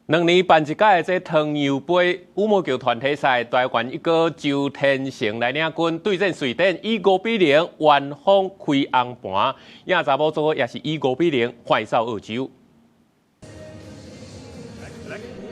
2年辦一屆的這湯尤杯羽毛球團體賽，台灣一哥周天成來領軍對戰瑞典，以5比0完封開紅盤。贏查某組也是以5比0橫掃澳洲。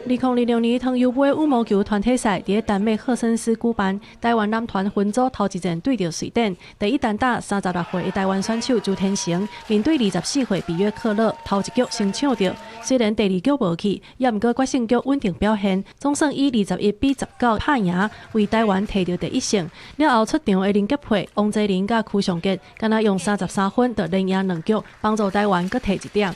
2026年湯尤杯羽毛球團體賽，佇丹麥赫森斯舉辦。台灣男團分組頭一戰對著瑞典，第一單打36歲的台灣選手周天成面對24歲比約克勒，頭一局先搶著，雖然第二局無去，也毋過決勝局穩定表現，總算以21比19拍贏，為台灣提著第一勝。了後出場的林潔佩、王澤林佮屈尚傑，敢若用33分就連贏兩局，幫助台灣閣提一點。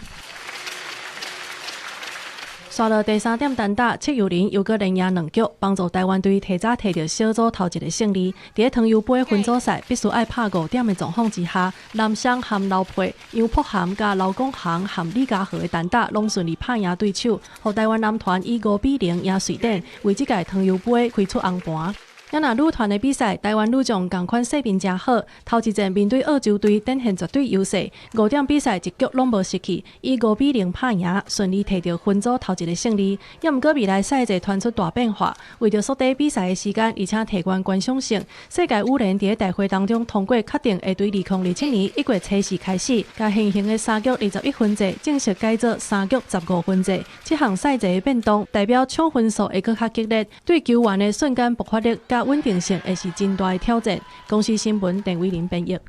煞落第三點單打，戚友林又閣連贏兩局，幫助台灣隊提早提著小組頭一个勝利。佇咧湯尤杯分組賽必須愛拍五點的狀況之下，男雙和劉佩、楊樸涵佮劉廣航和李家和的單打攏順利拍贏對手，予台灣男團以5比0贏瑞典，為這屆湯尤杯開出紅盤。啊若女團的比賽，台灣女將仝款勢面誠好，頭一戰面對澳洲隊，展現絕對優勢，五點比賽一局攏無失去，以5比0拍贏，順利提著分組頭一个勝利。也毋過未來賽制傳出大變化，為著縮短比賽的時間，而且提懸觀賞性，世界羽聯佇咧大會當中通過確定會對2027年1月初四開始，共現行的三局21分制正式改做三局15分制。這項賽制的變動，代表搶分數會閣較激烈，對球員的瞬間爆發力佮穩定性會是真大的挑戰。公視新聞鄧偉林編譯。